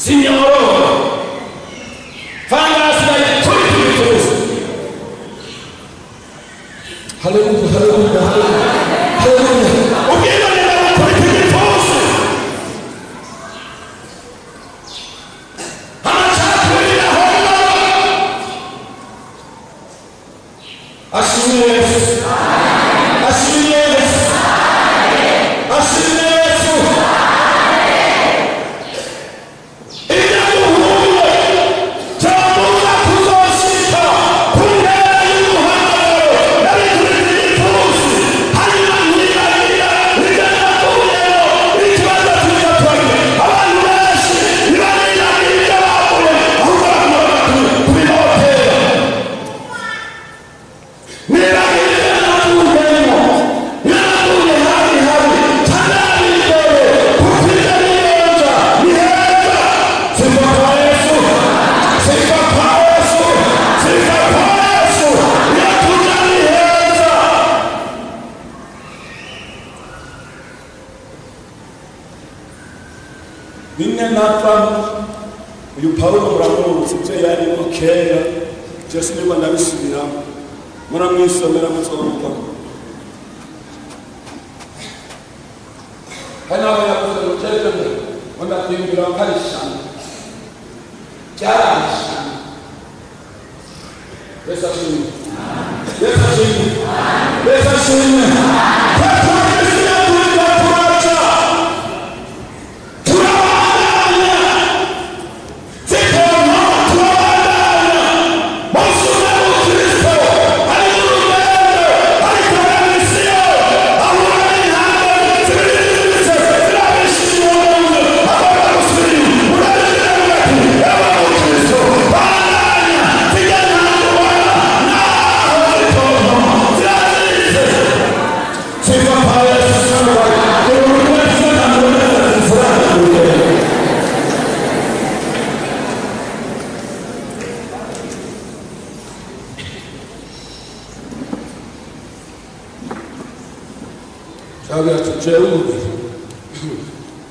Sinyororo fangasi ndayikubita ibituza. Haleluya, haleluya, haleluya. Ubwibone ndabukubita igituza. Amacakubiri ahonga. Ashimwe Yesu. Ashimwe Yesu. Ashimwe Yesu. Uyu Pawulo muramuzi ibyo yarimo kera byose niba ndabisubiramo muramwisomera muzobona. Hari n'aho yavuze ngo jewe ngo ndakwiyumvira ko ari ishano, ryari ishano. Yesu ashimwe, Yesu ashimwe, Yesu ashimwe.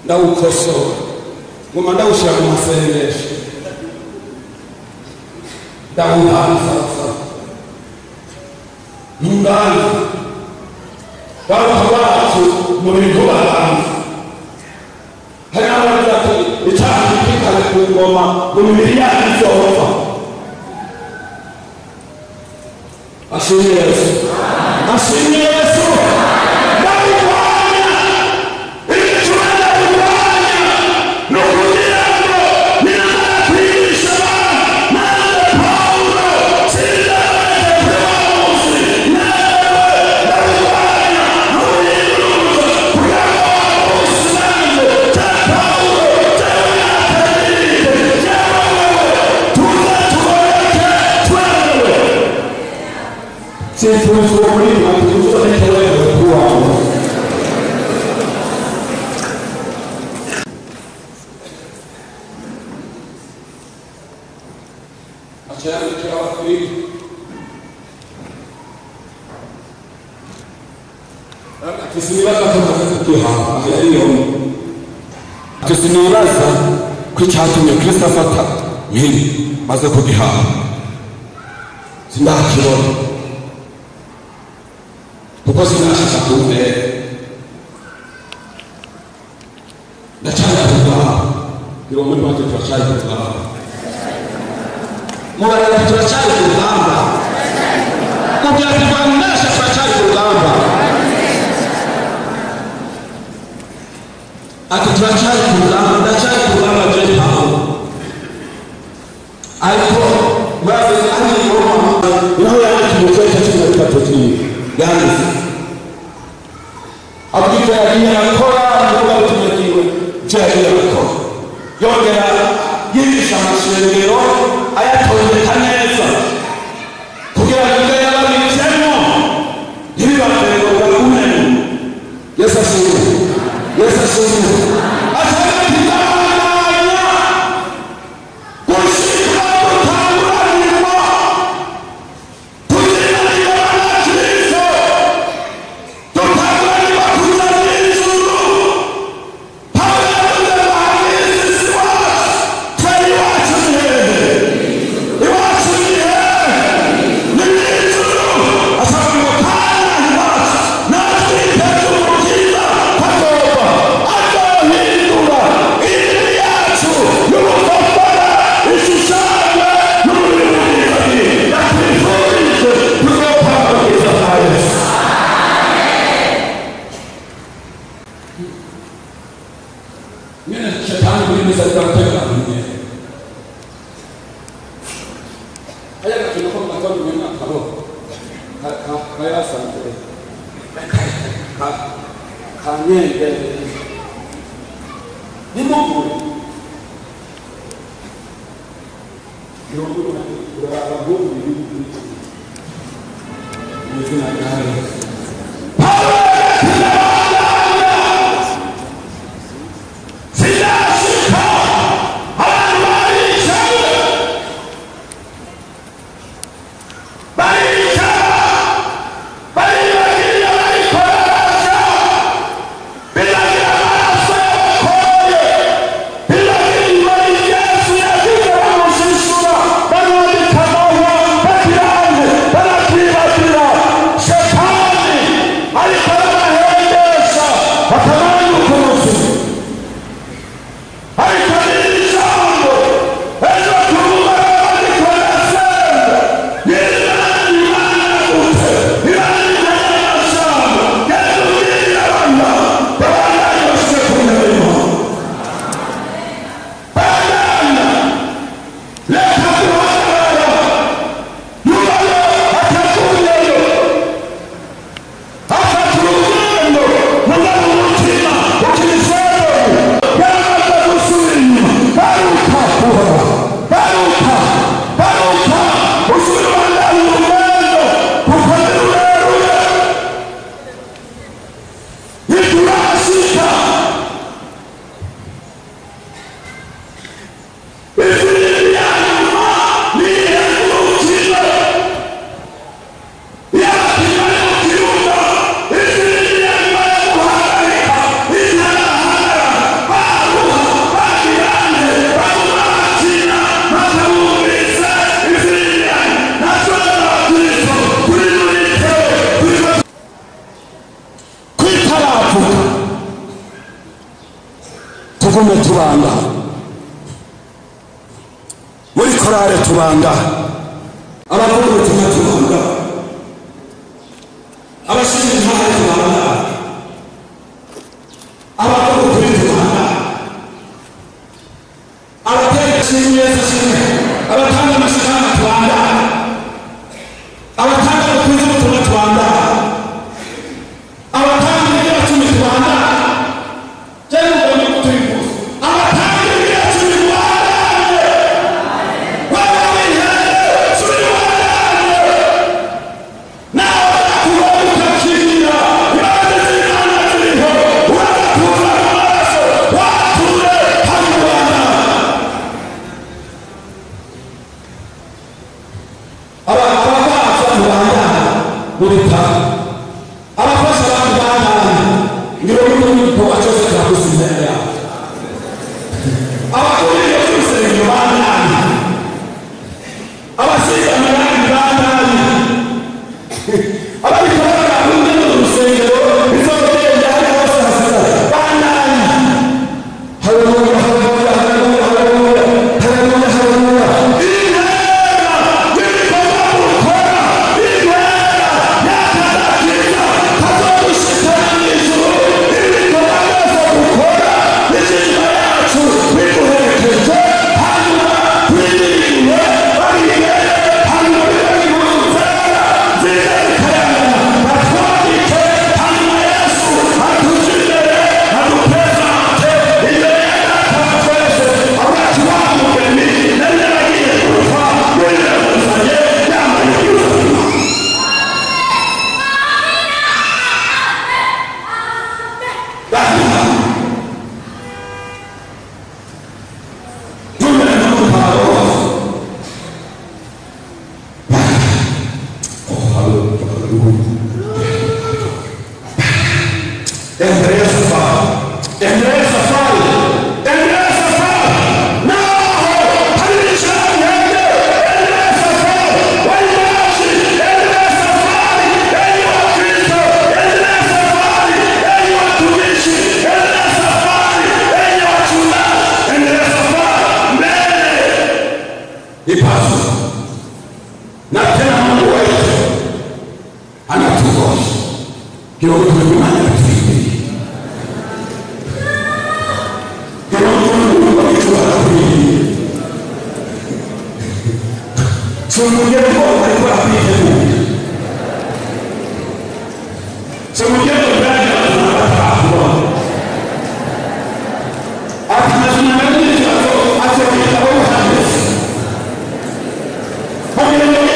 Ndawukosora ngoma ndawushyira mu masengesho ndawuhanza ntungane bantu bacu mu bintu bahanze. Hari n'abavuga ati icyaha gikikane ku ngoma mu mibiri yacu izopfa. Ashimwe Yesu, ashimwe Yesu. Sinibaza ko icyatumye Kristo afata mpiri maze kugihaha sindakibona kuko sinashaka kumvera ndacyari ku rugamba. Ngira muri make turacyari ku rugamba, mubarira turacyari ku rugamba, mubwira turwanisha turacyari ku rugamba. Ati turacyari ku rugamba, ndacyari ku rugamba je Pawulo. Ariko maze ari Roma naho yanditse mu gice cya 13 cy'iyi yanditse avuga icyo yagiye arakora nubwo butumwa bwiwe icyo yagiye arakora yongera yigisha amashengero ayatondeka neza kugira ngo ibyo yababitsemo ntibibavere ngo bagumemo. Yesu ashimwe, Yesu ashimwe. Atagatigamanya gushika dutanguranirwa tuzinanirwa na Kristo, dutanguranirwa kuza mw'ijuru. Pawulo yavuze ngo hamw'isi si wacu. Tuzohindura imibiri yacu y'ubupfapfara ishushanywe n'umubiri w'ubwiza yatwifurije tuzopanga ubwiza bwa Yesu. Nyine shetani muri meza aratega abantu nyine. Haya gakino ko mu gatondo nyine akaboko kayasanzwe kanyenge nimugure sinashika abantu baricaye baricara baribagirira barikoresha biragira amaraso y'abakoye biragira Yesu yagize bamushishura bamwambika amahwa bakirane barakwibagira. Shetani ariko arabahendesha bakamanyuka ubuzima ariko n'ijambo ejo tuvuga bariko barasenga n'Imana imana gute Imana imana y'amajambo yatubwira abana babandanye bashike ku ntebe y'Imana bandanya reka guhagarara yubayo atakuyeyo afata urugendo mugabo umutima ukiriseyo yamaze gusubira inyuma baruka uhoraho baruka baruka usubira ubandanya urugendo kuko ni rurerure ntiturashika ifirimbi ya nyuma nihengurukire y'abakinnyi bari mu kibuga ifirimbi ya nyuma yo guhagarika itarahagarara baruha bagirane baguma bakina bakabumvise ifirimbi ya nyuma natwe abakristo turi muri tewe turiko kwitaravuga tugume tubanda muri korale tubanda abavuga ubutumwa tubanda abashinzwe intara tubanda abavuga ukuri tubanda abatera ishimwe Yesu ashimwe abatanga amashikama tubanda abatanga ubukunzi ubutumwa tubanda abatanga ibyo tubanda cyangwa ngo ni tubivuze abatanga ibyo tubanda Abakuriye by'urusengero bandanye abasiga amarangi bandanye ababikora gahunda mu rusengero bizogenda hariya hose hasigara bandanye. Haleluya haleluya haleluya haleluya haleluya haleluya. Intera y'ibikorwa dukora intera y'akadakiza kazodushikana mu ijuru ibikorwa byose dukora n'imirimo yacu biguherekeje hanyuma twirinde barigere hanyuma bibe impuzu zera nziza zikayangana batwandike hanyuma Yesu atuje imbere adupresente imbere ya data. Tunapaswa na tena Mungu wetu anatuosha kiroho tumemanya tuibi kiroho Mungu wetu anatuibi sumugero alikuwa apite Mungu sumugero ndani anataka Hallelujah.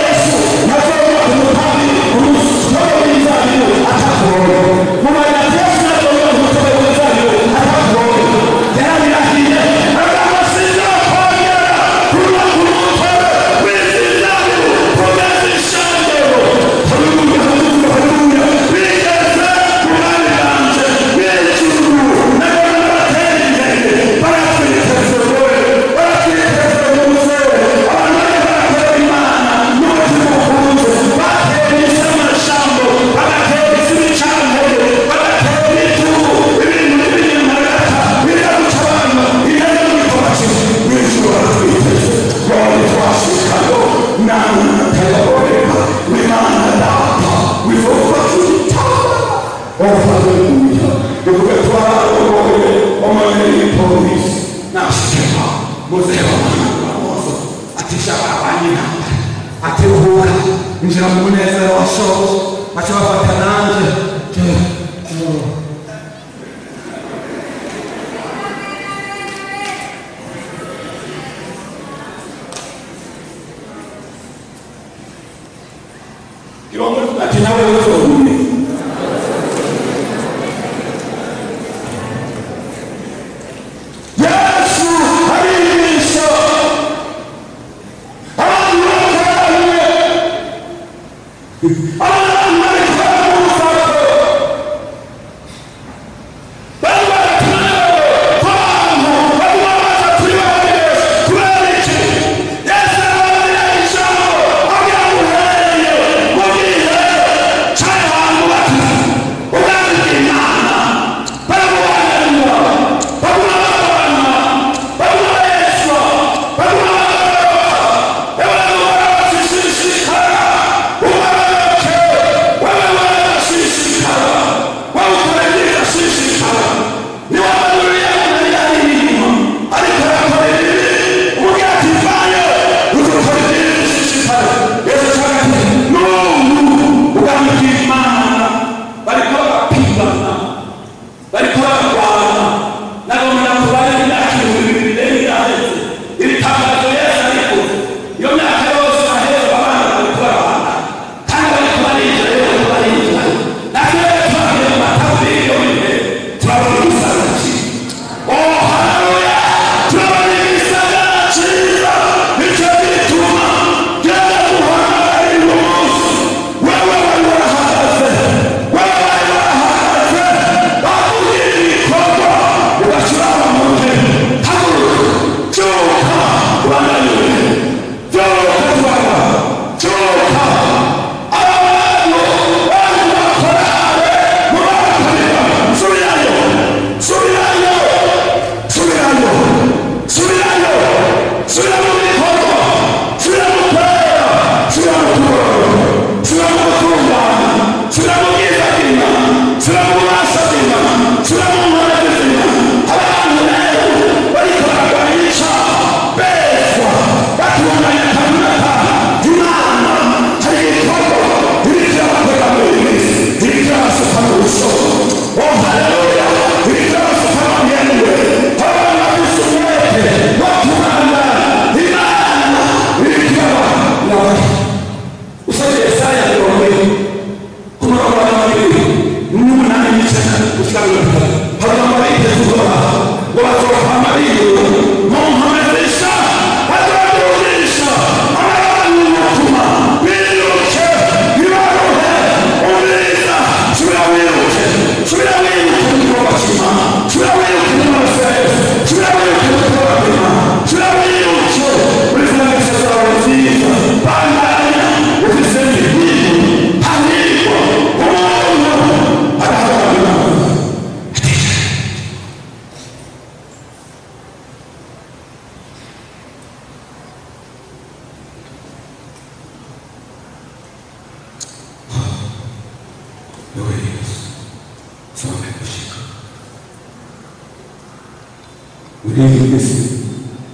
Muri iyi minsi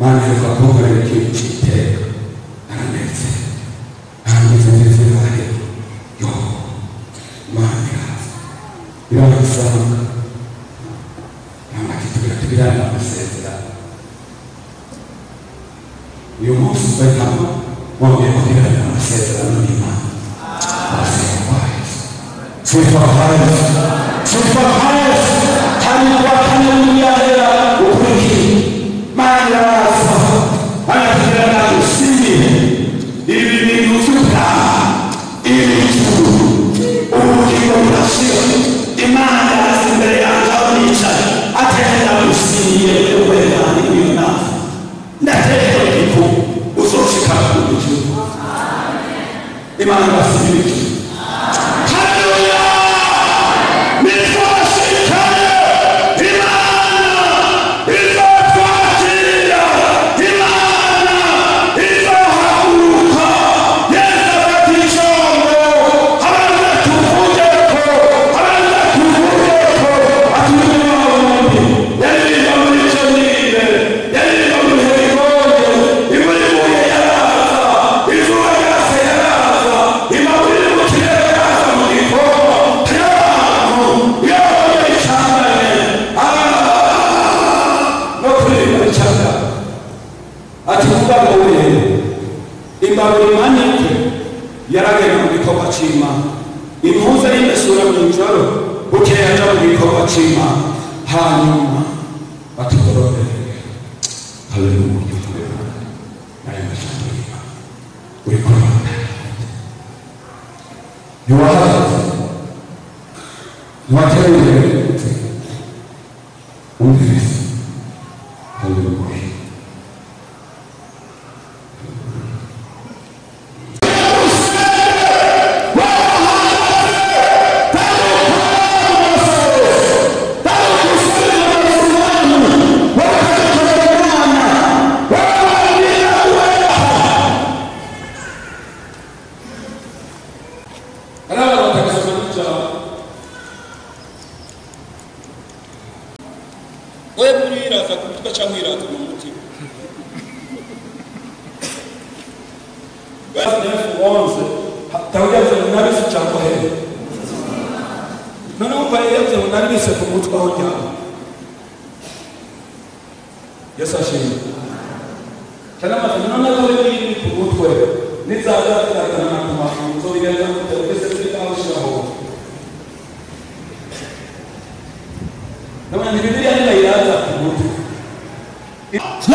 Mana iheruka kunkorera ikintu cy'iteka, aranezerwa, arangiza nezerwa rero yo Mana iraza iransanga, namati tugira tugirana amasezerano. Uyu munsi mbahitamo wongeye kugirana amasezerano n'Imana. Sifa kwa Yesu, sifa kwa Yesu. Hari kwa kane w'iyahera ukurikira Mana iraza anatugirana nagushimire ibi bintu by'ubwami, ibijuru, ubugingo burashira. Imana iraza imbere yanjye aho nicaye, atenda gushimiye uburenganzira uyu nawe ndatekereza ko uzoshika ku ijuru. Imana irasubira. Haleluya! Nitwashikane Imana izatwakira, Imana izahaguruka. Yesu afata ijambo, abanza tuvugeko, abanza tuvugeko, atume wundi yaririmba muri icyo nibe, yaririmba mu bihe bigoye, imvura iguye yaraza, izuba ryase yaraza, imvura iri mu kirere yaraza mu gikorwa y'abantu yabonye icangane no kuririmba icangane. Ati mugabo we imbago imanike yaragenda mu gikorwa c'Imana, impuzu y'imesura mw'ijoro, bukeye aja mu gikorwa c'Imana, hanyuma atugororere. Haleluya, haleluya. Nayo majambo y'Imana uriko urabona ntiwahagaze, ntiwateruye imbere, umvirize. Haleluya. Oya mwiraza ku mutwe cyangwa mwiraza mu mutima. Dawidi nabise cyangwa he? Noneho mbaye yavuze ngo nabise ku mutwe aho njyana. Yesu ashimwe. Cyane amaze none ko biri ku mutwe nizaza zirazana ku mafunzo bigenza gute mbese ziri aho ushyiraho. Ndabona ni Bibiliya niba iraza ku mutwe. Yesu